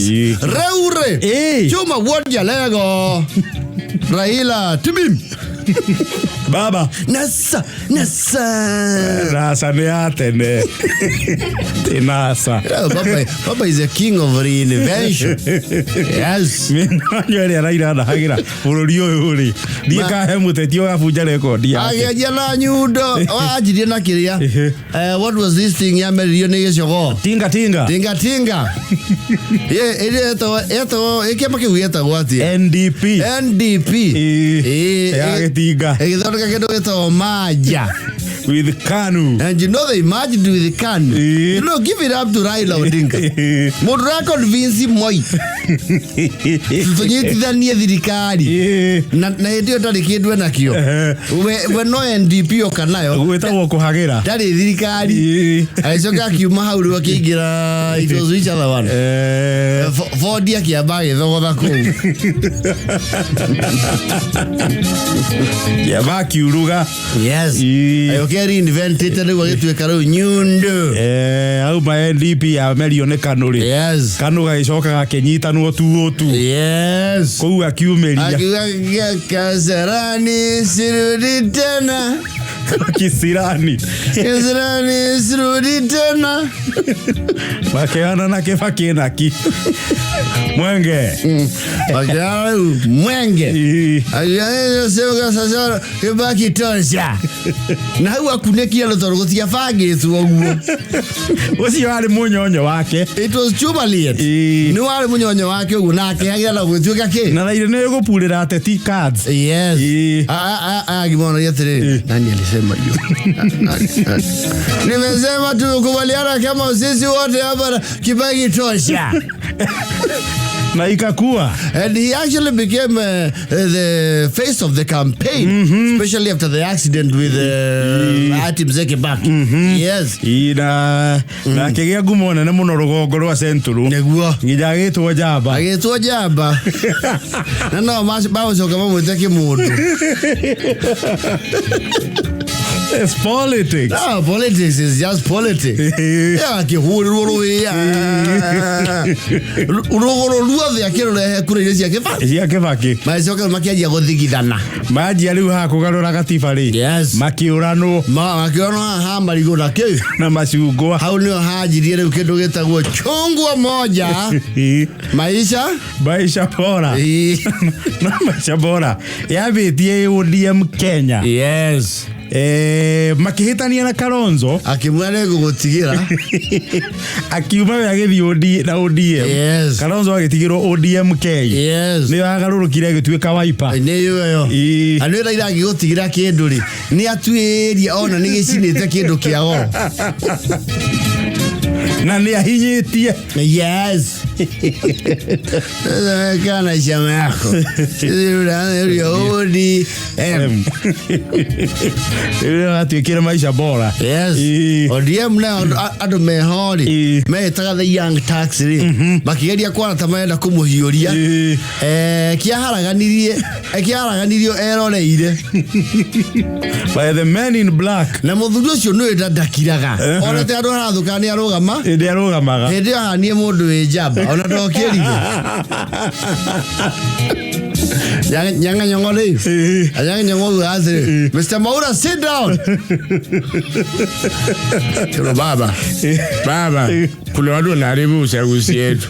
Rĩu rĩ, Chuma wuod Jalego, Raila Timim. Baba. Nasa, nasa. Nasa nĩ ya tene. Ti nasa. Yeah, Baba, Baba is a king of reinvention. Yes. Mĩnanyo ĩrĩa Raila andahagĩra bũrũri ũyũ rĩ. Ndiĩ kahe mũteti ũgabunja rekondi yake. Agĩanjia na nyundo, anjirie na kĩrĩa. What was this thing yameririo nĩ gĩcogoo? Tinga tinga. Tinga tinga. Ye, ĩrĩa yetagwo yetagwo kĩama kĩu gĩetagwo atĩa? NDP. NDP. Ĩĩ. Ya gĩtinga. Ĩgĩthondeka kĩndũ gĩtagwo manja. With KANU. And you know they merged with KANU. Ĩĩ. You know, give it up to Raila Odinga. Mũndũ ũra convince Moi tũnyitithanie thirikari Ĩĩ. na hĩndĩ ĩyo ndarĩ kĩndũ enakĩo. Ehe. We no NDP oka nayo Gwĩtagwo kũhagĩra. ndarĩ thirikari. Ĩĩ. Agĩcoka akiuma hau rĩu akĩingĩra, it was which other one? Ford akĩamba agĩthogotha kũu. Kĩamba akiuruga. Yes. Ĩĩ. Agĩũka reinventĩte rĩu agĩtuĩka rĩu nyundo. Auma NDP yamerio nĩ KANU rĩ. Yes. KANU gagĩcoka gakĩnyitanwo tu tu. Yes. Kũu akiumĩria. Akiuga Kasarani sirudi tena. Kisirani. Kasarani sirudi tena. Makĩhana na Kĩbakĩ naki. Mwenge. Makĩhana rĩu Mwenge. Ĩĩ. Akiuga sasa Kĩbaki tosha. Na hau akunĩkire rũ tondũ gũtiabangĩtwo ũguo. Ũcio warĩ mũnyonyo wake. It was Chumaliet. Ĩĩ. Nĩ warĩ mũnyonyo wake ũguo na akĩhagĩra na gũgĩtuĩka kĩ? Na Raila nĩ gũpurĩra ateti cards. Yes. Ĩĩ. Akimwona atĩrĩrĩ, nani alisema hiyo? Nani, nani? Nimesema tumekubaliana kama sisi wote hapa na Kibaki tosha. Na ikakuwa. And he actually became the face of the campaign, especially after the accident with Ati Mzee Kibaki. Yes. Ĩĩ, na akĩgĩa ngumo nene mũno rũgongo rwa Central. Nĩguo. Nginya agĩtwo njamba. Agĩtwo njamba. Na no magũcoka mamwĩte kĩmũndũ. It's politics. No, politics is just politics. Yeah, akĩhũrĩrwo rũhĩa. Rũgũrũ ruothe akĩrũrehe kura-inĩ cia Kĩbakĩ. Cia Kĩbakĩ. Magĩcoka makĩanjia gũthigithana. Manjia rĩu haha kũgarũra gatiba rĩ. Yes. Makĩũranwo Makĩonwo haha ha marigũ na kĩ. na macungwa. Hau nĩho hanjirie rĩu kĩndũ gĩtagwo chungwa moja. Maisha. Maisha bora. Ĩĩ. Na maisha bora. Yambĩtie ODM Kenya. Yes. Makĩhĩtania na Kalonzo. Akĩmwĩra nĩ ngũgũtigĩra. Akiuma we agĩthiĩ na ODM. Yes. Kalonzo agĩtigĩrwo ODM K. Yes. Nĩyo yagarũrũkire ĩgĩtuĩka Wiper. Nĩ ĩyo ĩyo. Ĩĩ. Na nĩ Raila angĩgũtigĩra kĩndũ rĩ, nĩ atuĩrie ona nĩ gĩcinĩte kĩndũ kĩa goro. Na nĩ ahinyĩtie. Yes. Sasa kana chama yako. Sisi ODM. Rĩu atuĩkire maisha bora. Yes. Ĩĩ. ODM nayo andũ meho rĩ, Ĩĩ. metaga the Young Turks rĩ, makĩgeria kwara ta marenda kũmũhiũria. Ĩĩ. Kĩaharaganirie, kĩaharaganirio eroreire. By the men in black. Na mũthuri ũcio nĩ ndakiraga. Onete andũ harathũka nĩ arũgama. Hĩndĩ arũgamaga. Hĩndĩ ĩyo ahanie mũndũ wĩ njamba ona ndokĩrire. Nyang'a Nyong'o rĩ. Ĩĩ. Anyang'a Nyong'o auga atĩrĩ, Mr. Maura, sit down. Sema baba, baba, kuna watu wanaharibu uchaguzi yetu.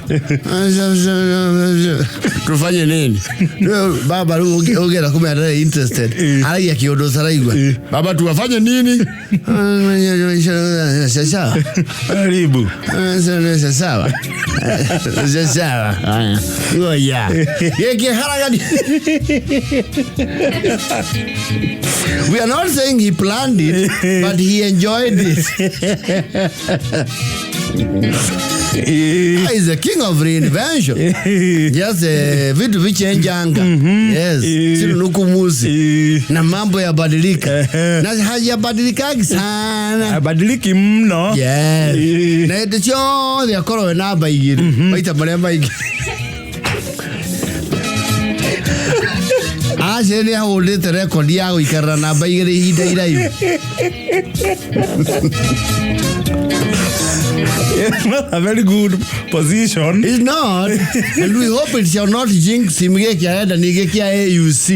Tufanye nini? Baba rĩu ũngĩenda kũmenya ndarĩ interested. Aragia kĩũndũ ũtaraigua. Baba, tuwafanye nini? Sawa. Karibu. Sawa. Sawa. Ngoja. Gĩkĩ haragani. We are not saying he planned it, but he enjoyed it. Ĩĩ. He's the king of reinvention. Just vitu vichenjanga. Yes. Ĩĩ. Sinunukumuzi. Ĩĩ. Na mambo yabadilika. Ehe. Na hajabadilikagi sana. Abadiliki mno. Yes. Ĩĩ. Na hĩndĩ ciothe akorwo we namba igĩrĩ maita marĩa maingĩ. Acĩ nĩ ahũrĩte rekondi ya gũikarĩra namba igĩrĩ ihinda iraihu. It's not a very good position. It's not, and we hope it shall not jinx him. Gĩkĩ arenda nĩ gĩkĩ AUC.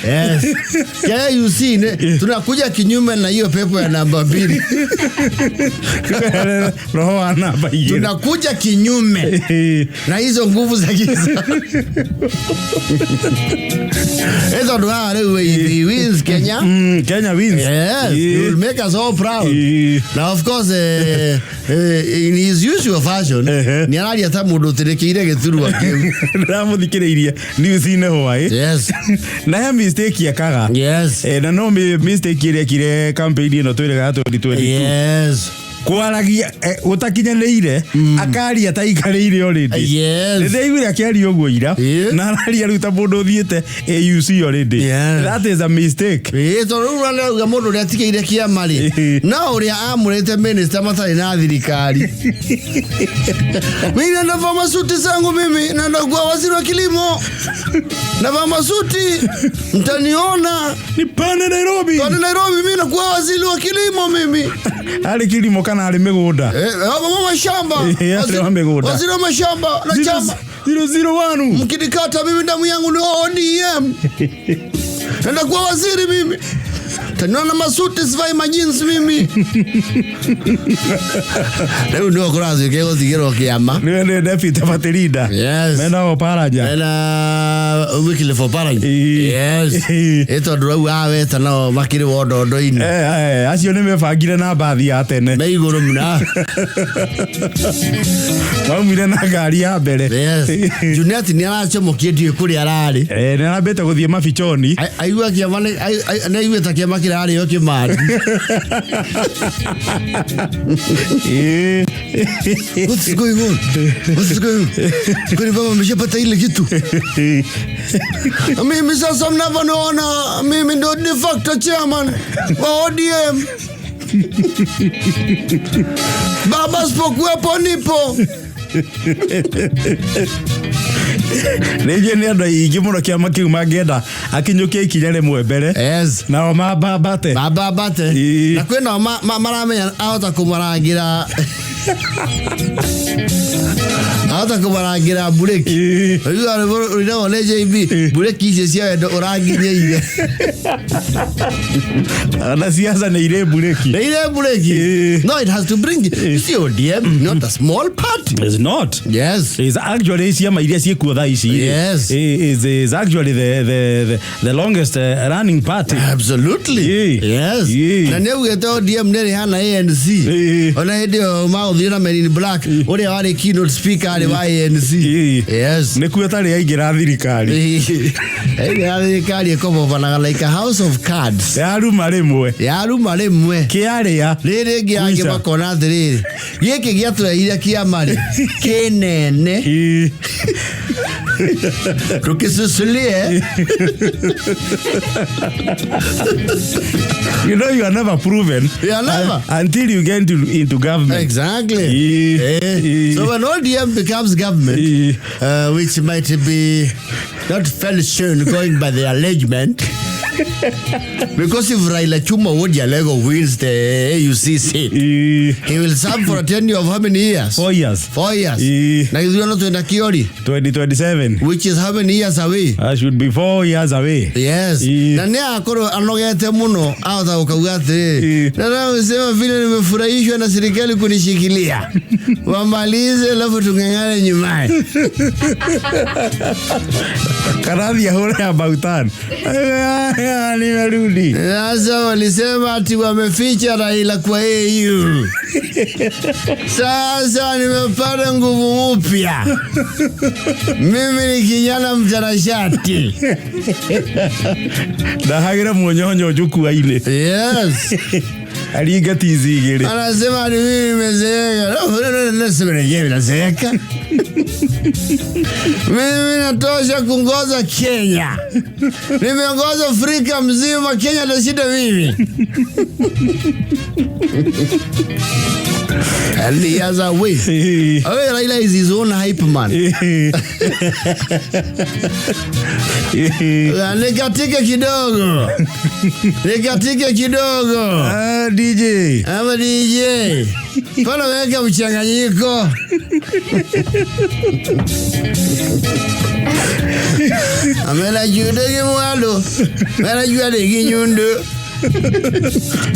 Yes. Kia AUC tunakuja kinyume na hiyo pepo ya namba 2. Roho wa namba 2. Tunakuja kinyume na hizo nguvu za giza. Hizo ndo hawa leo, he wins Kenya. Kenya wins. Yes, he will make us all proud. Now of course, in his usual fashion, ni araria ta mundu utirekeire gĩthurwa kĩu. Ndĩramũthikĩrĩirie news-inĩ hwaĩ. Na he mistake ekaga. Na no mistake ĩrĩa ekire campaign ĩno twĩrĩga ya 2022. Kwaragia gũtakinyanĩire, akaria ta ikarĩire already. Nĩndĩraiguire akĩaria ũguo ira, na araria rĩu ta mũndũ ũthiĩte AUC already. That is a mistake. Ĩĩ, tondũ rĩu arauga mũndũ ũrĩa atigĩire kĩama rĩ, no ũrĩa amũrĩte minister matarĩ na thirikari. Mimi navaa masuti zangu, mimi naenda kuwa waziri wa kilimo, navaa masuti, mtaniona. Nipande Nairobi. Twende Nairobi, mimi nakuwa waziri wa kilimo mimi. Arĩ kilimo kana arĩ mĩgũnda? Mama mashamba. Arĩ wa mĩgũnda. Waziri wa mashamba na chama. 001. Mkinikata mimi damu yangu ni ODM. Naenda kuwa waziri mimi. Taniona na masuti, sivai majinsi mimi. Rĩu nĩwe kũratuĩka gũtigĩrwo kĩama. Nĩwe nĩ deputy party leader. Yes. Mena Oparanya. Ena Wycliffe Oparanya. Yes. Ĩ tondũ rĩu aweta nao makĩrĩ wondondo-inĩ. Acio nĩ mebangire na mbathi ya tene. Me igũrũ mũno. Maumire na ngari ya mbere. Yes. Junet nĩ aracomokie, ndiũĩ kũrĩa ararĩ. Nĩ arambĩte gũthiĩ mabichoni. Aigua kĩama nĩ aiguĩte ta kĩama kĩrarĩo kĩmani. What's going on? What's going on? Kwani baba ameshapata ile kitu? Mimi sasa mnavyoniona, mimi ndo de facto chairman wa ODM. Baba sipokuwepo nipo. Rĩngĩ nĩ andũ aingĩ mũno kĩama kĩu mangĩenda akinyũkie ikinya rĩmwe mbere. Nao mambambate. Mambambate. Na kwĩnao maramenya ahota kũmarangĩra, ahota kũmarangĩra mburĩki. Ũiguaga rwĩmbo rũinagwo nĩ JB, mburĩki icio cia wendo ũranginyĩire. Na siasa nĩ irĩ mburĩki. Nĩ irĩ mburĩki. No, it has to bring it. You see, ODM, not a small party. It's not. Is actually ciama iria ciĩkuo thaa ici. Is actually the longest running party. Absolutely. Yes. Na nĩ augĩte ODM nĩ rĩhana ANC. Ona hĩndĩ ĩyo magũthire na Men in Black, ũrĩa warĩ keynote speaker arĩ wa ANC. Yes. Nĩkuo tarĩ aingĩra thirikari. Aingĩra thirikari ĩkobobanaga like a house of cards. Yaruma rĩmwe. Yaruma rĩmwe. Kĩarĩa. Rĩrĩ rĩngĩ angĩ Kuica. makona atĩrĩrĩ, gĩkĩ gĩatũrehire kĩama rĩ kĩnene, tũkĩcuculie. You know you are never proven. You are never. Until you get into government. Exactly. So when ODM becomes government, which might be not very soon going by the arrangement, because if Raila Chuma Wodi Alego wins the AUC seat, he will serve for a tenure of how many years? 4 years. 4 years. Na gĩthurano twĩna kĩori, 2027. which is how many years away? I should be 4 years away. Yes. Na nĩ agakorwo anogete mũno, ahota gũkauga atĩrĩrĩ, nataka kusema vile nimefurahishwa na serikali kunishikilia, wamalize alafu tung'ang'ane nyumbani. Karathi ahũre about turn. Nimerudi. Sasa walisema ati wameficha Raila kwa AU. Sasa nimepata nguvu mpya. Mimi ni kijana mtanashati. Ndahagĩra muonyonyo njukua-inĩ. Yes. Aringa tizi igĩrĩ. Anasema ni mimi nimezeeka. No, no, no, nasema nenyewe nazeeka. Mimi natosha kuongoza Kenya. Nimeongoza Afrika mzima, Kenya ndio shida mimi. And he has a way. Oh, Raila is his own hype man. Nikatike kidogo. Nikatike kidogo. Ah, DJ. Ama DJ. Mbona weka mchanganyiko? Amela jude ki mwalo. Mela jude ki nyundo.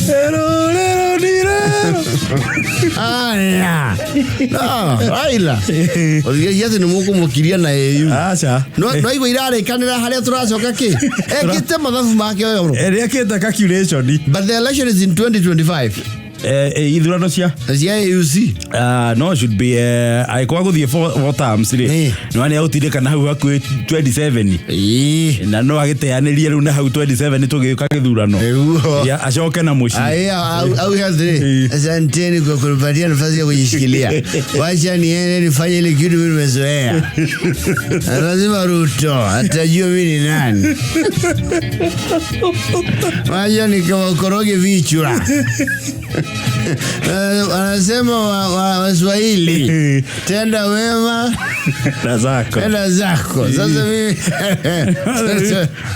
Lero, lero, lero. Aya. No, Raila. Ũthiĩ nĩ mũkũmũkiria na AU. Aca. No no igua irarĩkanĩra harĩa tũracoka kĩ? Ekĩte mathabu make wega mũno. Nĩekĩte calculation. But the election is in 2025. Ithurano cia Cia AUC. No should be angĩkorwo gũthiĩ four terms rĩ, no nĩ agũtindĩka na hau hakuhĩ 27. Ĩĩ. Na no agĩteanĩrie rĩu na hau 27 tũgĩũka gĩthurano. Nĩguo. Ya, acoke na mũciĩ. Aya, au hivi asanteni kwa kunipatia nafasi ya kujishikilia. Wacha niende nifanye ile kitu mimi nimezoea. Lazima Ruto atajua mimi ni nani. Wacha nikawakoroge vichwa. Wanasema Waswahili, tenda wema na zako, tenda zako. Sasa mimi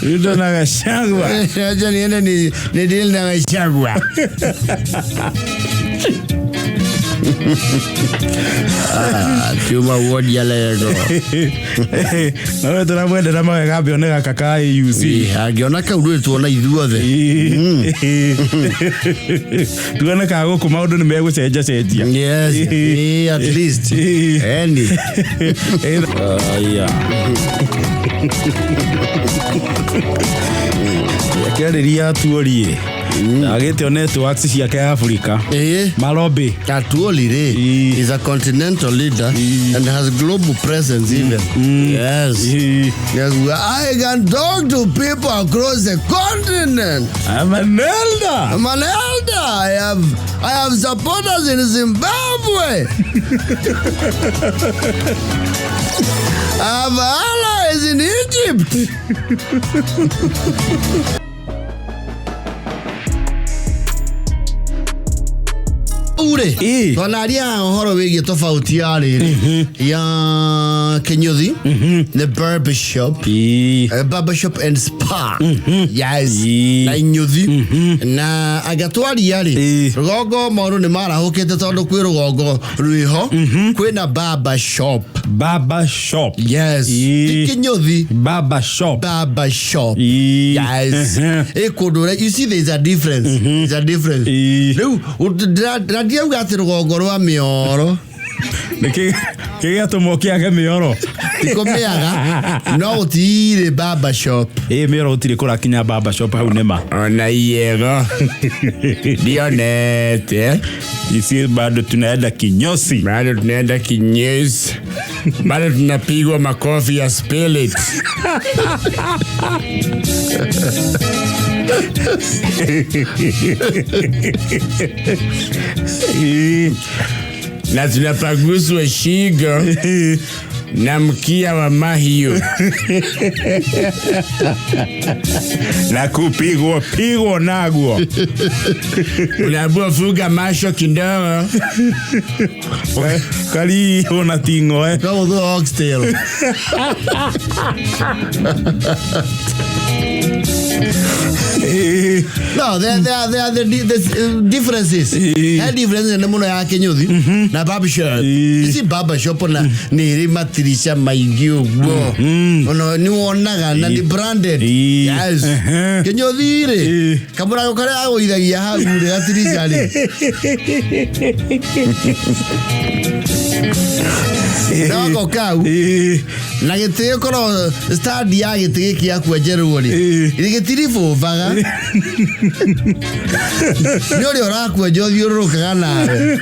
Ruto na Gachagua. Wacha niende ni deal na Gachagua. Ah, Chuma wodi ya lego. No tũramwendera mawega ambe gaka ka AUC. Angĩona kau ndũĩ tuona ithuothe. Tuone ka gũkũ maũndũ nĩ megũcenja cenjia. Yes, at least. Any. Aya. Akĩarĩria atuorie agĩte networks ciake Africa Marobi. Atuoli rĩ is a continental leader and has global presence even. Yes. Yes, I can talk to people across the continent. I'm an elder. I'm an elder. I have supporters in Zimbabwe. I have allies in Egypt. Ure. Twanaria ũhoro wĩgiĩ tofauti ya rĩrĩ ya Kĩnyũthi the barber shop, barber shop and spa. Yes. Na Inyũthi na angatwaria rĩ rũgongo maũndũ nĩ marahũkĩte tondũ kwĩ rũgongo rwĩho kwĩna barber shop. Barber shop. Yes. Ti Kĩnyũthi. Barber shop. Barber shop. Yes. Kũndũ you see there is a difference. There is a difference. Rĩu ndĩrauga atĩ rũgongo rwa mĩoro Nĩkĩ gĩatũma ũkĩage mĩoro? Tikũmĩaga no gũtirĩ barber shop. Mĩoro gũtirĩ kũrakinya barber shop hau nĩma. Ona iego ndionete. Isi bado tunaenda kinyosi. Bado tunaenda kinyosi. Bado tunapigwa makofi ya spirit. Na tunapaguswa shingo na mkia wa mahiu. Na kupigwa pigwa naguo. Unaambiwa funga macho kidogo. Kali ona tingo Kama oxtail. No, there are the differences. He difference nĩ mũno ya Kĩnyũthi na barber shop. Ici barber shop na nĩ ĩrĩ matirisha maingĩ ũguo. Ona nĩ wonaga na nĩ branded. Yes. Kĩnyũthi rĩ, kamũrango karĩa agũithagia hau rĩ gatirisha rĩ. Noko kau na gĩtĩ gĩkorwo stand ya gĩtĩ gĩkĩ gĩa kwenjerwo rĩ gĩtiribũbaga. Nĩ ũrĩa ũrakwenja ũthiũrũrũkaga nawe.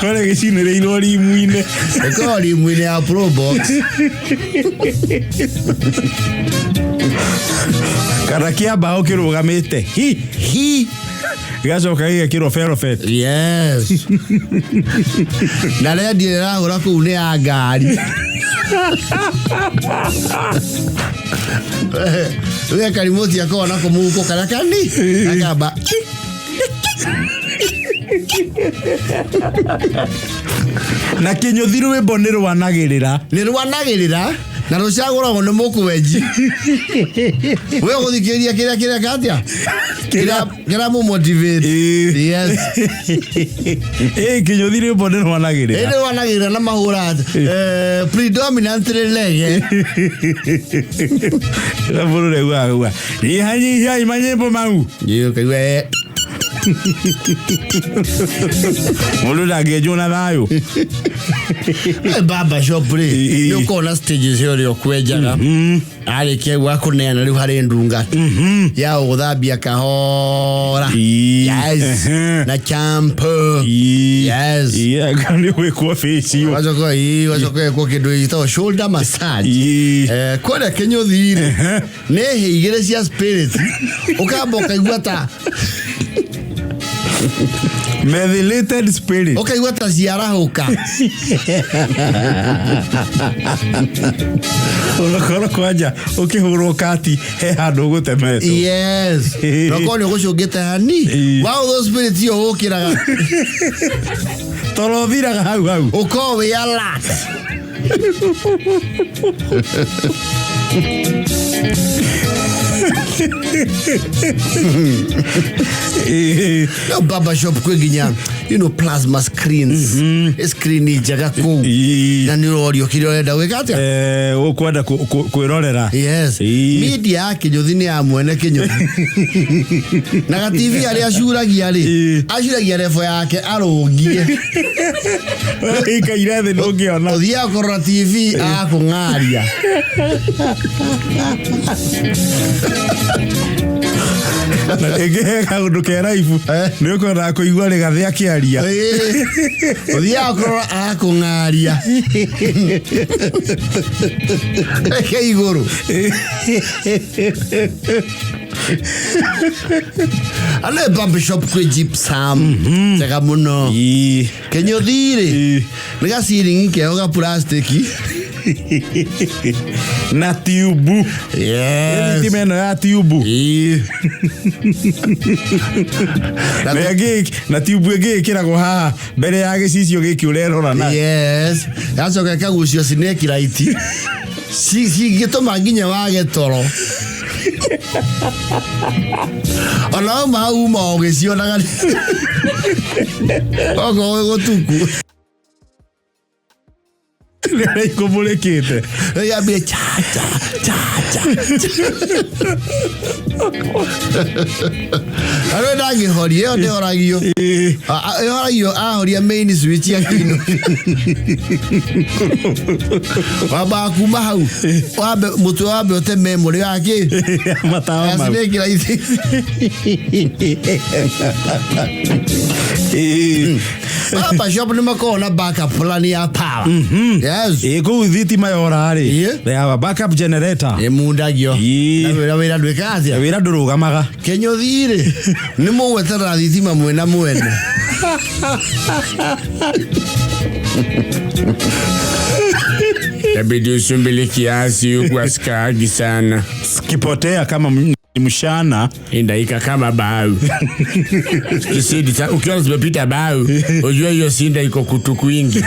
Kore gĩcinĩrĩirwo rimu-inĩ. Ĩkorwo rimu-inĩ ya Probox. Kana kĩa mbaũ kĩrũgamĩte hi hi. Gĩgacoka gĩgekĩrwo velvet. Yes, na rendi ĩrĩa ĩrahũra kũu nĩ ya ngari. We karimoti akorwo nako mũhuko karĩa kani gakamba. Na kĩnyũthi rwĩmbo nĩ rwanagĩrĩra. Nĩ rwanagĩrĩra na rũcagũragwo nĩ mũkwenji. We ũgũthikĩrĩria kĩrĩa kĩrĩa katia kĩrĩa mũmotivate. Yes. Ĩ, kĩnyũthi rwĩmbo nĩ rwanagĩrĩra. Ĩndĩ rwanagĩrĩra na mahũra predominantly reggae. Mũndũ rĩu auga, "Nyihanyihiai manyĩmbo mau." Ndio kaigua Mũndũ ndangĩenjwo na thayũ. Barber shop rĩ, nĩ ũkorwo na stages ĩyo ũrĩa ũkwenjaga, arĩkia gwa kũneana rĩu harĩ ndungata ya gũthambia kahora. Yes. Na shampoo. Yes. Nĩ gwĩkwo facial. Wacoka ii wacoka gwĩkwo kĩndũ gĩtagwo shoulder massage. Kũrĩa kĩnyũthi rĩ, nĩ hĩ igĩrĩ cia spirit, ũkamba ũkaigua ta Methylated spirit. Ũkaigua ta ciarahũka. Ũgakorwo kwanja ũkĩhũrwo kati he handũ ũgũtemetwo. Yes, nokorwo nĩ ũgũcũngĩte hani waũthwo spirit iyo ũkĩraga. Toro ũthiraga hau hau. Ũkorwo wĩ alert. No barber shop kwĩ nginya plasma screens, screen njega kũu, na nĩ ũrorio kĩrĩa ũrenda gwĩka atĩa. Ũkwenda kwĩrorera. Yes. Media ya kĩnyũthi nĩ ya mwene kĩnyũthi na gativi arĩa acuragia rĩ, acuragia rebo yake arũngie. Ikaire thĩ ndũngĩona. Ũthiaga kũrora TV akũng'aria. Na rĩngĩ he kaũndũ ke raibu nĩ ũkwendaga kũigua rĩgathĩ akĩaria. Ũthiaga kũrora akũng'aria reke igũrũ. Ane barber shop kwĩ gypsum njega mũno. Kĩnyũthi rĩ, nĩ gaciringi keho ga plastiki. Na tiubu. Yes. Thitima ĩno ya tiubu. Na Na na tiubu ĩngĩ ĩkĩragwo haha mbere ya gĩcicio gĩkĩ ũrerora na Yes, gacoka ĩkagucio snake light cingĩtũma nginya wage toro, ona wauma hau uma o ũgĩcionaga okorwo gwĩ gũtuku. Rĩrĩa ikũmũrĩkĩte. Yambie cha cha cha cha. Arĩa ndangĩhoria ĩyo ndĩhoragio. Ĩhoragio ahoria main switch ya kino. Wambaga kuma hau wambe mũtwe, wambe ũte memory ya kĩ. Matawa mau. Snake light. Barber shop nĩ makoragwo na backup plan ya power. Yes. Ĩ, kũu thitima yora rĩ, they have a backup generator. Ĩ mundagio. Na wĩra ndwĩkaga atĩa? Wĩra ndũrũgamaga. Kĩnyũthi rĩ, nĩ mũgweterera thitima mwena mwene. Inabidi usumbile kiasi huku asikaagi sana. Kipotea kama ni mshana. Indaika kama bau. Kisidi ukiona zimepita bau, ujue hiyo sinda iko kutu kwingi.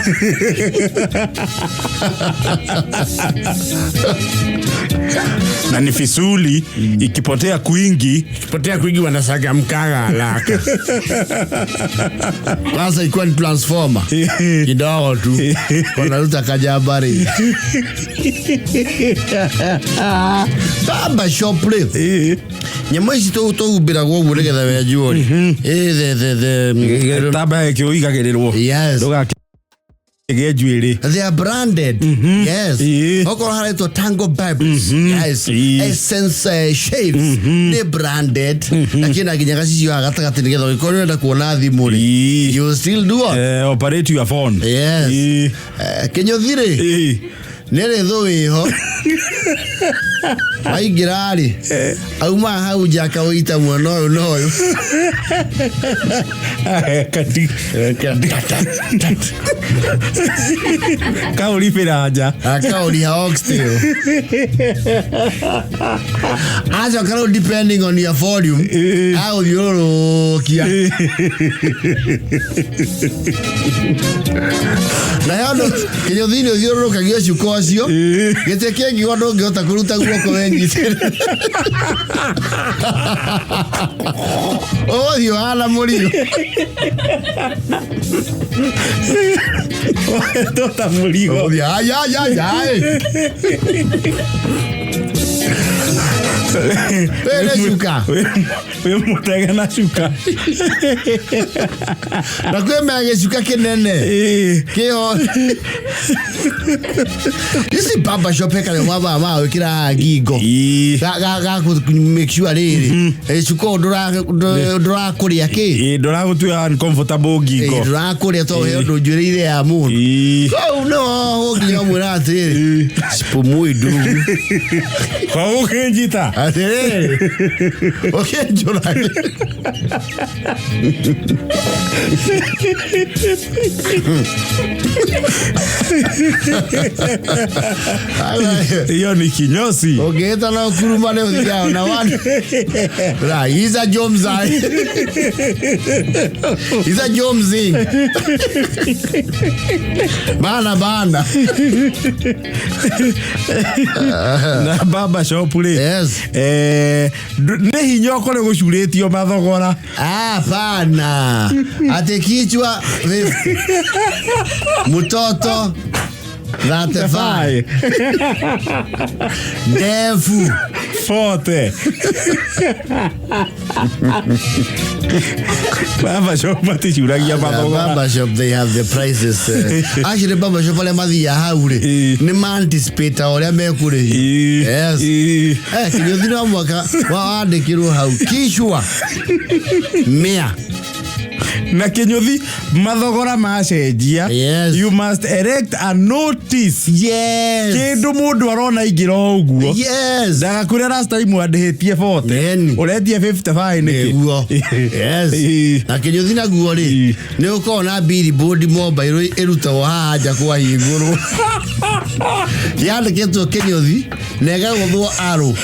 Na ni fisuli ikipotea kwingi. Ikipotea kwingi wanasaga mkaga haraka. Kwanza ikiwa ni transformer kidogo tu wanaruta kajabari. Barber shop rĩ, nyamũ ici tũhumbĩragwo ũguo nĩgetha wenjwo rĩ. Ĩ, the Gĩtambaya gĩkĩ ũigagĩrĩrwo. Yes. Ndũgakĩgĩe njuĩrĩ. They are branded. Yes. Okorwo haretwo Tango Babes. Yes. Essence Shaves. Nĩ branded. Na kĩna nginya gacicio haha gatagatĩ nĩgetha ũngĩkorwo ũrenda kuona thimũ rĩ. You still do it. Operate your phone. Yes. Kĩnyũthi rĩ, nĩ rĩthũ wĩho. Waingĩra rĩ, auma hau nja akawĩita mwena ũyũ na ũyũ. Kati kaũribĩra nja. Akaũriha oxtail. Acoka rĩu depending on your volume, agũthiũrũrũkia. Na he ũndũ kĩnyũthi-inĩ ũthiũrũrũkagio cuka ũcio, gĩtĩ kĩngĩgwa ndũngĩhota kũruta guoko wenyitĩrĩre. Ũgũthiĩ ũhana mũrigo. Tota mũrigo. Ũgũthiĩ ai ai ai ai. Wĩ nĩ cuka. Wĩ mũtege na cuka. Na kwĩ mea gĩcuka kĩnene. Kĩho. Ici barber shop ĩkarĩ mabaa ma gwĩkĩra ngingo. Ga ga make sure rĩrĩ. Cuka ũyũ ndũrakũrĩa kĩ. Ndũragũtua uncomfortable ngingo. Ndũrakũrĩa tondũ he ũndũ njuĩrĩire ya mũndũ. Kũu nĩho nginya ũmwĩra atĩrĩrĩ. Sipumui ndugu. Kwa ũkĩnjita. Atĩrĩrĩ. Ũkĩnjũra. Hiyo ni kinyosi. Ũngĩhĩta na ũkuruma nĩ ũthiaga na one. Right, he's a Jones. He's a Jonesy. Bana bana. Na barber shop rĩ. Yes. Nĩ hinya ũkore gũcurĩtio mathogora. Hapana. Ate kichwa 50. Mtoto 35. Ndefu 40. Barber shop maticuragia mathogora. Barber shop, they have the prices. Actually barber shop arĩa mathiaga hau rĩ, nĩ ma anticipate ũrĩa mekũrĩhio. Yes. Kĩnyũthi no mwaka wandĩkĩrwo hau kichwa 100. Na kĩnyũthi mathogora macenjia. Yes. You must erect a notice. Yes. Kĩndũ mũndũ arona ingĩra o ũguo. Yes. Ndagakwĩre last time wandĩhĩtie 40. Ĩni. Ũretie 55 nĩkĩ? Nĩguo. Yes. Na kĩnyũthi naguo rĩ, nĩ ũkoragwo na billboard mobile ĩrutagwo haha nja kwahingũrwo. Yandĩkĩtwo kĩnyũthi na ĩgagũthwo arrow.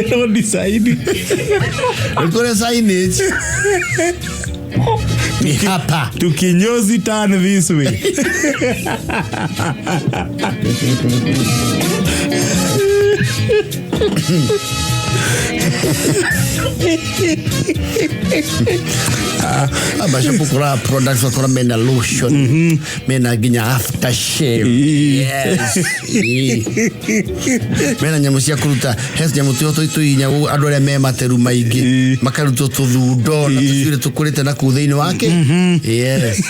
Nĩ design. Nĩ kũrĩ signage. Ni hapa. Tukinyozi turn this way. Barber shop ũkoraga products ũkora mena lotion, mena nginya after shave. Yes. Mena nyamũ cia kũruta, he nyamũ tũo tũihinyagwo andũ arĩa me materu maingĩ, makarutwo tũthundo na tũcuĩrĩ tũkũrĩte na kũu thĩinĩ wake. Yes.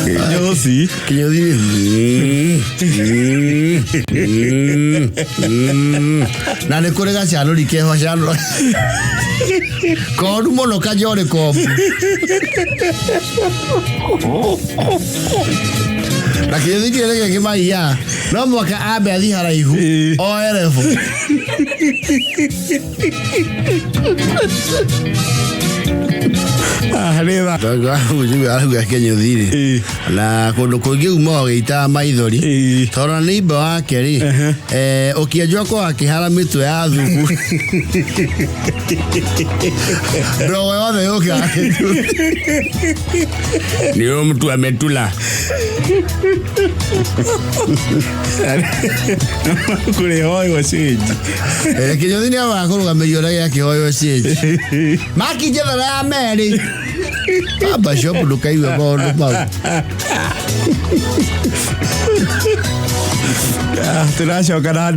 Kinyozi. Kĩnyũthi na nĩ kũrĩ gacanũri keho canũra koru mũno kajorĩ komu na kĩnyũthi kĩrĩ gĩkĩ maiya no mwaka ambe athiĩ haraihu oe rebo. Ah, nĩ tha. Arauga kĩnyũthi rĩ, na kũndũ kũngĩ uma ũgĩitaga maithori, tondũ nĩ imba wake rĩ, ũkĩenjwo kwa akĩhara mĩtwe ya thubu ndogo yothe yũkaga kĩnyũthi. Ni huyo mtu ametula. Kũrĩhoywo change. Kĩnyũthi nĩ ambaga kũrũgamĩrio ũrĩa gĩakĩhoywo change. Maki njethera ya merĩ. Barber shop ndũkaigue maũndũ mau. Ah, tũracoka na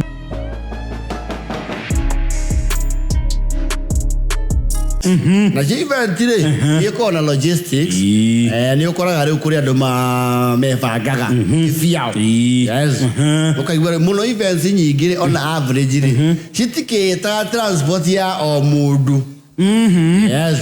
Na cio event rĩ, nĩ ĩkoragwo na logistics. Nĩ ũkoraga rĩu kũrĩ andũ mebangaga biao. Yes. Ũkaigua rĩ, mũno events nyingĩ rĩ, ona average rĩ, citikĩtaga transport ya o mũndũ. Yes,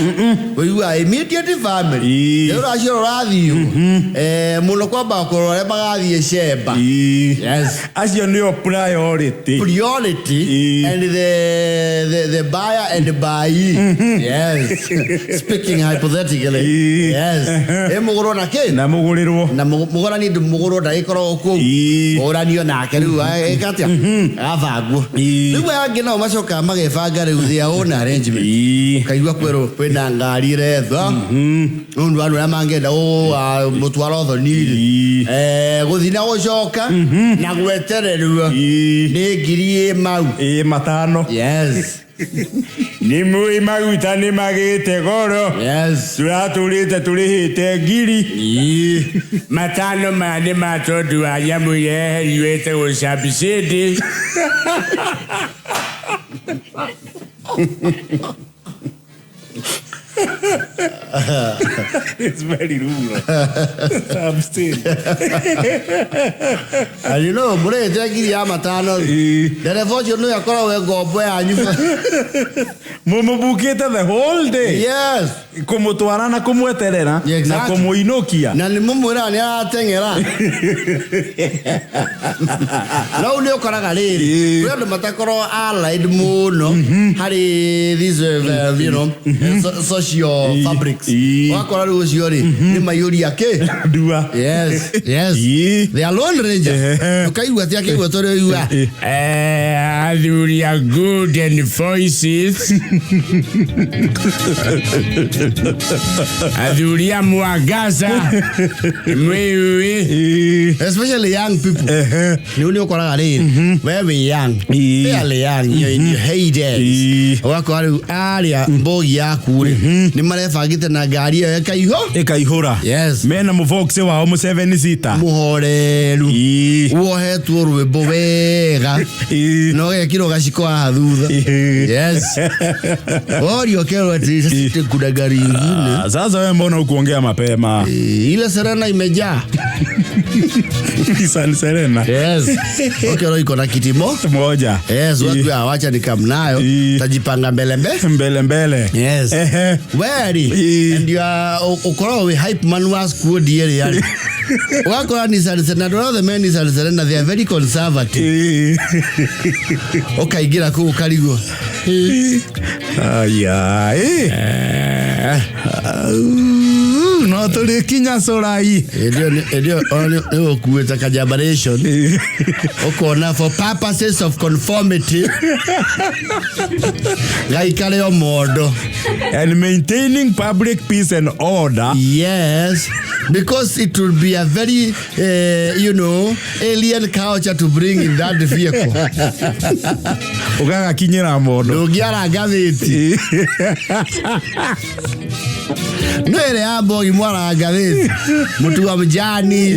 ũiguaga immediate family. Ii. Rĩu rũracio rũrathiĩ mũno kwamba kũrora arĩa magathiĩ cemba. Yes. Acio nĩo priority. Priority. And the buyer and the buyee, yes, speaking hypothetically. Yes, ĩ mũgũrwo na kĩ na mũgũrĩrwo. Na mũgũrani mũgũrwo ndagĩkoragwo kũu. Mũgũranio nake rĩu ĩka atĩa, agabangwo. Rĩu aya angĩ nao macokaga magebanga rĩu their own arrangement. Ũkaigua kwĩrwo kwĩna ngari ĩretha nĩ ũndũ wa andũ arĩa mangĩenda mũtwara ũthoni-rĩ, gũthiĩ na gũcoka na gwetererwo nĩ ngiri ĩ mau. Ĩ matano. Yes. Nĩ mũĩ maguta nĩ magĩte goro. Tũratũrĩte tũrĩhĩte ngiri 5 maya nĩ ma tondũ wa nyamũ iria yeherio ĩtagwo subsidy. It's very rural. Subsidy. And you know, mũrĩhĩte ngiri ya matano, ndereba ũcio nĩwe akoragwo e ngombo yanyu. Mũmũbukĩte the whole day. Kũmũtwara na kũmweterera na kũmũinũkia. Na nĩ mũmwĩraga nĩ arateng'era. No nĩ ũkoraga rĩrĩ, kwĩ andũ matakoragwo allied mũno harĩ these social fabrics. Ũgakora rĩu ũcio rĩ, nĩ maiyũria kĩ? Ndua. Yes. They are lone ranger. Ũkaigua atĩ akĩigua tũrĩ ũigua. Athuri a golden voices, athuri a mwangaza mwĩũĩ. Especially young people. Nĩ ũkoraga rĩrĩ, we wĩ young, fairly young, you're in your heydays. Ũgakora rĩu arĩa mbogi yaku rĩ, nĩ marebangĩte na ngari ĩyo ĩkaiho. Ĩkaihũra. Mena mũvox wao mũ seven seater. Mũhoreru. Wohetwo rwĩmbo wega. Na ũgekĩrwo gaciko haha thutha. Yes. Worio ũkerwo atĩ sasa kuna gari ingine. Ah, sasa wewe mbona hukuongea mapema? Ile Serena imejaa. Nissan Serena. Yes. Ũkerwo iko na kiti moja. Yes, watu hawacha nikamnayo. Tajipanga mbele mbele. Mbele mbele. Yes. Weri. And you are ũkoragwo wĩ hype man wa squad ĩrĩa yarĩ. Ũgakora Nissan Serena, andũ othe me Nissan Serena, they are very conservative. Ũkaingĩra kũu ũkarigwo. Aya, no tũrĩkinya cũrai. Ĩndĩ ĩyo nĩ ũkuĩte kajambaration. Ũkona for purposes of conformity gaikare o mondo. And maintaining public peace and order. Yes, because it will be a very alien culture to bring in that vehicle. Ũgagakinyĩra mondo. Ndũngĩara ngathĩti. No ĩrĩa ya mbogi mwaraga ngathĩti. Mũtu wa mjani,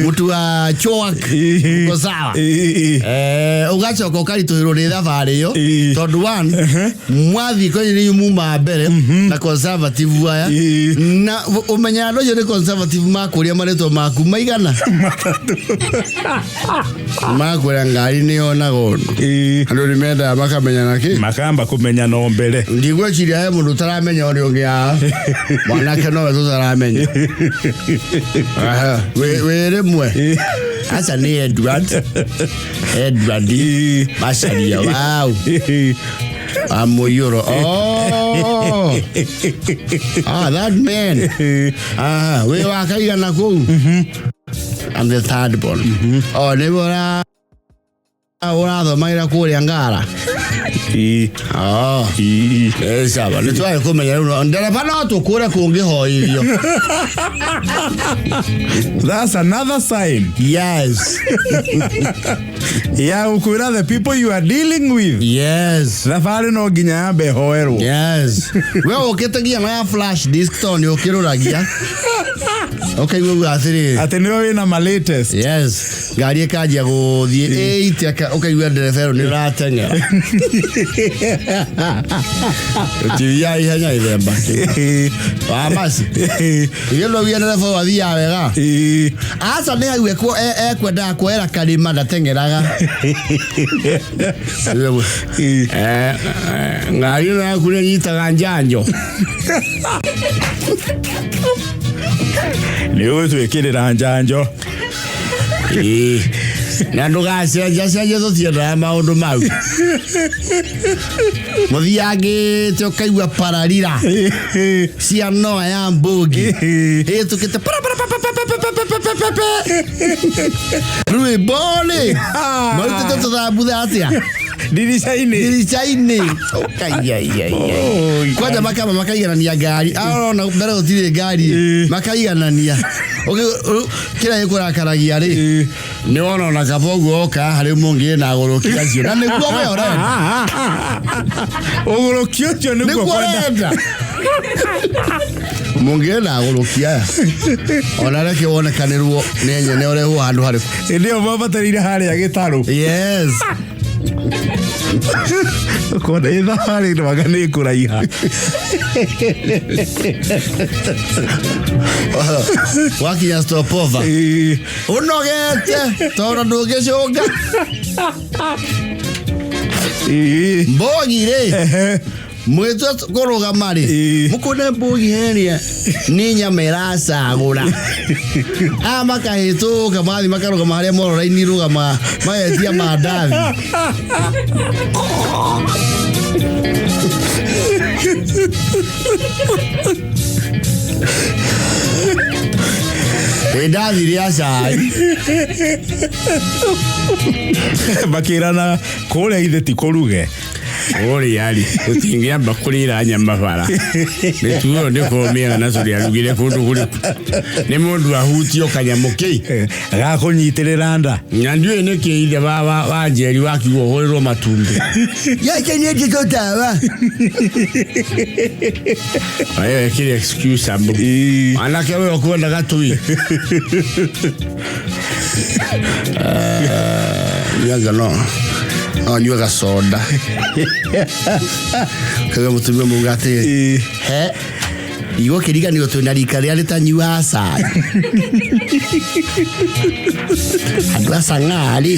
mũtu wa chwak, uko sawa. Ũgacoka ũkaritũhĩrwo nĩ thabarĩ ĩyo, tondũ one, mwathiĩ kwenye nĩ muma mbere na conservative aya, na ũmenyaga andũ acio nĩ conservative makũria marĩtwa maku maigana makwĩra ngari nĩ yonaga ũndũ. Andũ nĩ mendaga makamenya na kĩ makamba kũmenya no mbere. Ndigwĩciria he mũndũ ũtaramenya ũrĩa ũngĩ haha. Mwanake nowe tũtaramenya. Aha, wĩ rĩmwe aca nĩ Edward. Edward Macharia wow Amuyuro. Oh. Ah, that man. Ah, wĩ wa kaigana kũu? I'm the third born. Oh, nĩ ũra ũrathomagĩra kũrĩa Ngara. Oh. Sawa, nĩ twagĩ kũmenya rĩu ndereba no tũkũre kũngĩhoithio. That's another sign. Yes. Ya gũkwĩra the people you are dealing with. Yes. Thabarĩ no nginya yambe ĩhoerwo. Yes. We ũkĩte nginya na ya flash disk tondũ nĩ ũkĩrũragia. Ũkaigua uga atĩrĩrĩ. Atĩ nĩwe wĩna ma latest. Yes, ngari ĩkanjia gũthiĩ ĩite, ũkaigua ndereba ĩyo nĩ ũrateng'era. Ũtithiaga ihenya gĩthemba kĩu. Wa maci. Ithuĩ ndwaugire ndereba ũyũ athiaga wega. Aca nĩ hau ekwendaga kuoera karĩma ndateng'eraga. Ngari ĩno yaku nĩ ĩnyitaga njanjo. Nĩ ũgũtwĩkĩrĩra njanjo. Ĩĩ. Na ndũgacenjacenjie, tũtiendaga maũndũ mau. Mũthiangĩte ũkaigua pararira cia noa ya mbũngi ĩtũkĩte rwĩmbo rĩ marutĩte tũthambutha atĩa ndirica-inĩ. Ndirica-inĩ. Ũkaiyaiyaiya. Kwanja makamba makaiganania ngari, arona mbere gũtirĩ ngari, makaiganania. Kĩrĩa gĩkũrakaragia rĩ, nĩ wona ona kaba ũguo oka harĩ mũngĩ na agũrũki acio na nĩguo we ũrenda. Ũgũrũki ũcio nĩguo nĩguo kwenda. Ũrenda mũngĩ na agũrũki aya ona reke wonekanĩrwo nĩ nyene ũrehwo handũ harĩkũ. Hĩndĩ ĩyo mabatarire harĩa gĩtarũ. Yes. Ũkona ĩ thabarĩ ndwanga nĩ kũraiha. Wakinya stopover ũnogete tondũ ndũngĩcũnga mbogi rĩ mwĩtwe kũrũgama rĩ mũkũne mbogi heria nĩ nyama ĩracagũra aya makahĩtũka mathiĩ makarũgama harĩa mororaini rũgama magetia mandathi. Indathi rĩa cai. Makĩrana kũrĩa ithe ti kũruge. Ũrĩa rĩ tũtingĩamba kũrĩra nyama bara nĩtuo nĩ kũmĩega na tũrĩarugire kũndũ kũrĩkũ nĩ mũndũ ahutio kanyamũ kĩ Gakũnyitĩrĩra nda. Na ndiũĩ nĩkĩ ithe wa njeri wakiuga ũhũrĩrwo matumbĩ. Yake nĩ tũtawa. Ĩyo ĩkĩrĩ excusable. Anake we ũkwendaga tui nyuaga no nyue gacoda kaga mũtumia muga atĩrĩ he igwo kĩriganĩro twĩna rika rĩa rĩtanyuaga cai andũ a cang'arĩ.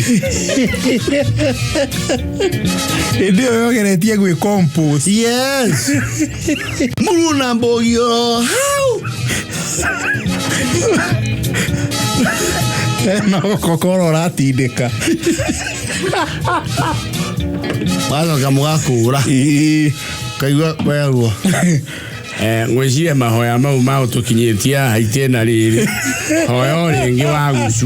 Hĩndĩ ĩyo yogeretie gwĩ compose. Yes, muruna mbogi oro hau. Na gũkokoro ũratindĩka. Wacoka mũgakũra kaigua werwo. Ngwĩciria mahoya mau ma ũtũkinyĩtie haha itĩna rĩrĩ hoya o rĩngĩ wa gucu.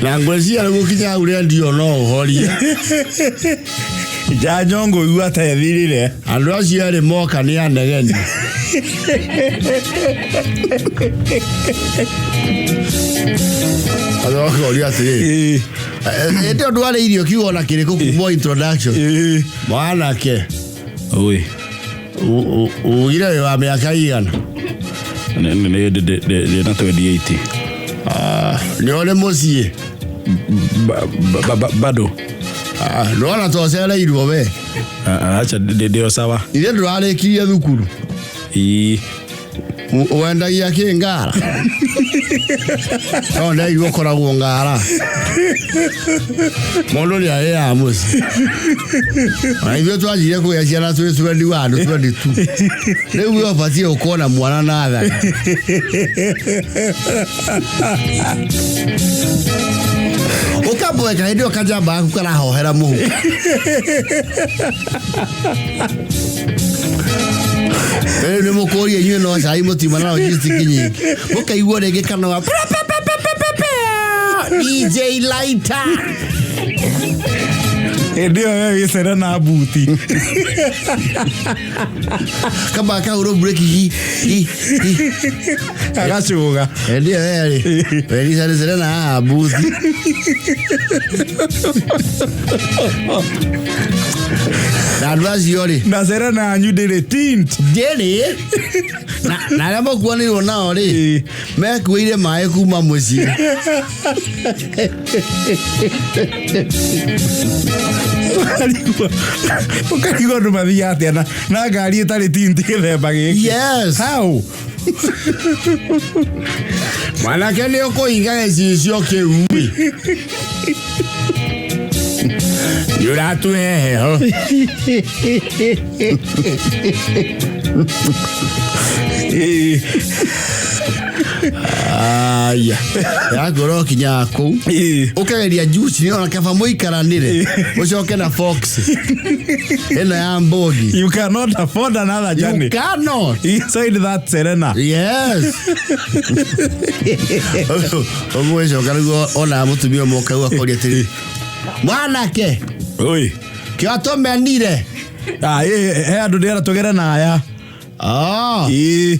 Na ngwĩciria rĩu gũkinya hau rendio no ũhorie. Njanjo ngũigua ta ĩthirire. Andũ acio erĩ moka nĩ anegeni. Acoka atĩrĩrĩ, ĩndĩ ũndũ warĩ irio kiugo na kĩrĩkũ kuma introduction mwanake? Oi. Ugire wĩ wa mĩaka igana? Ndĩ na 28. Nĩ ũrĩ mũciĩ? Bado. Ndona tocereirwo we. Acha, ndĩ o sawa. Ithe ndũrarĩkirie thukuru? Ii. Wendagia kĩ ngara no ndeirwo ũkoragwo ngara mũndũ nĩ arĩaga mũciĩ na ithuĩ twanjire kũgĩa ciana twĩ 21, 22. Rĩu we ũbatiĩ gũkorwo na mwana na athari ũkamboeka hĩndĩ ĩyo kajamba gaku karahohera mũhu. Rĩu nĩ mũkũria inyuĩ no cai mũtiuma na logistic nyingĩ mũkaigua rĩngĩ kanoga DJ Lighter. Hĩndĩ ĩyo we wĩ Serena buti. Kamba akahũrwo breki hi hi hi. Agacũga. Hĩndĩ ĩyo we rĩ, we Nissan Serena haha buthi. Na andũ acio rĩ, Na Serena yanyu ndĩrĩ tint. ndĩrĩ na arĩa makuanĩirwo nao rĩ, Ĩĩ. mekuĩire maĩ kuma mũciĩ. Ũkarigwo andũ mathiaga atĩa na ngari ĩtarĩ tint gĩthemba gĩkĩ. Yes. How? Mwanake nĩ ũkũhinga gĩcicio kĩu ĩ. Nĩ ũratũhe heho. Ĩĩ. Aya. Yakorwo kinya kũu. Ĩĩ. Ũkageria juice ona kaba mũikaranĩre. Ũcoke na fox. Ĩno ya mbogi. You cannot afford another journey. You cannot. Inside that Serena. Yes. Ũgũgĩcoka nĩguo onaga mũtumia ũmwe ũkauga akoria atĩrĩ, mwanake Oi. kĩo atũmenire. Ah, ĩ, he andũ ndĩra tũgere na aya. Ah. Ĩĩ.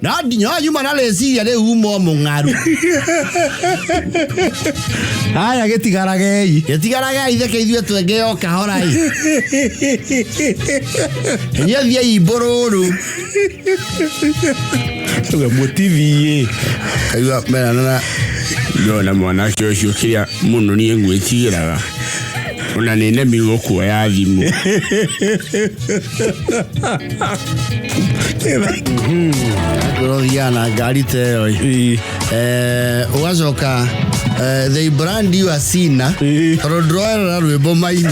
Na nginya nyuma na rĩciria rĩu uma mũng'aru. Aya gĩtigaragei. Gĩtigaraga itheke ithuĩ twenge o kahora ĩ. Inyuĩ thiĩi mbũrũrũ. Tuge mũtithiĩ. Kaigua merana na Ndona mwanake ũcio kĩrĩa mũno niĩ ngwĩtigĩraga ona nĩ nemirwo kuoya thimũ. Ngorwo thiaga na ngari ta ĩyo ĩ. Ĩĩ. Ũgacoka they brand you a sinner Ĩĩ. tondũ ndũrerora rwĩmbo maina.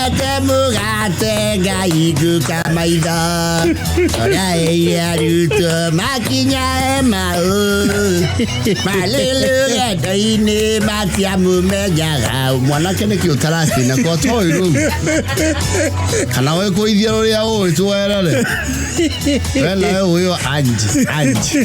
Ate mũgate Ngai nguka maitho ũrĩa ĩire arutwo makinya Emau malĩlũgendo-inĩ matiamũmenyaga. Mwanake nĩkĩ ũtarakina ko toĩ rũu kana wĩ kũithia rũrĩa ũĩ tuwerere we nawe ũyũ anji anji.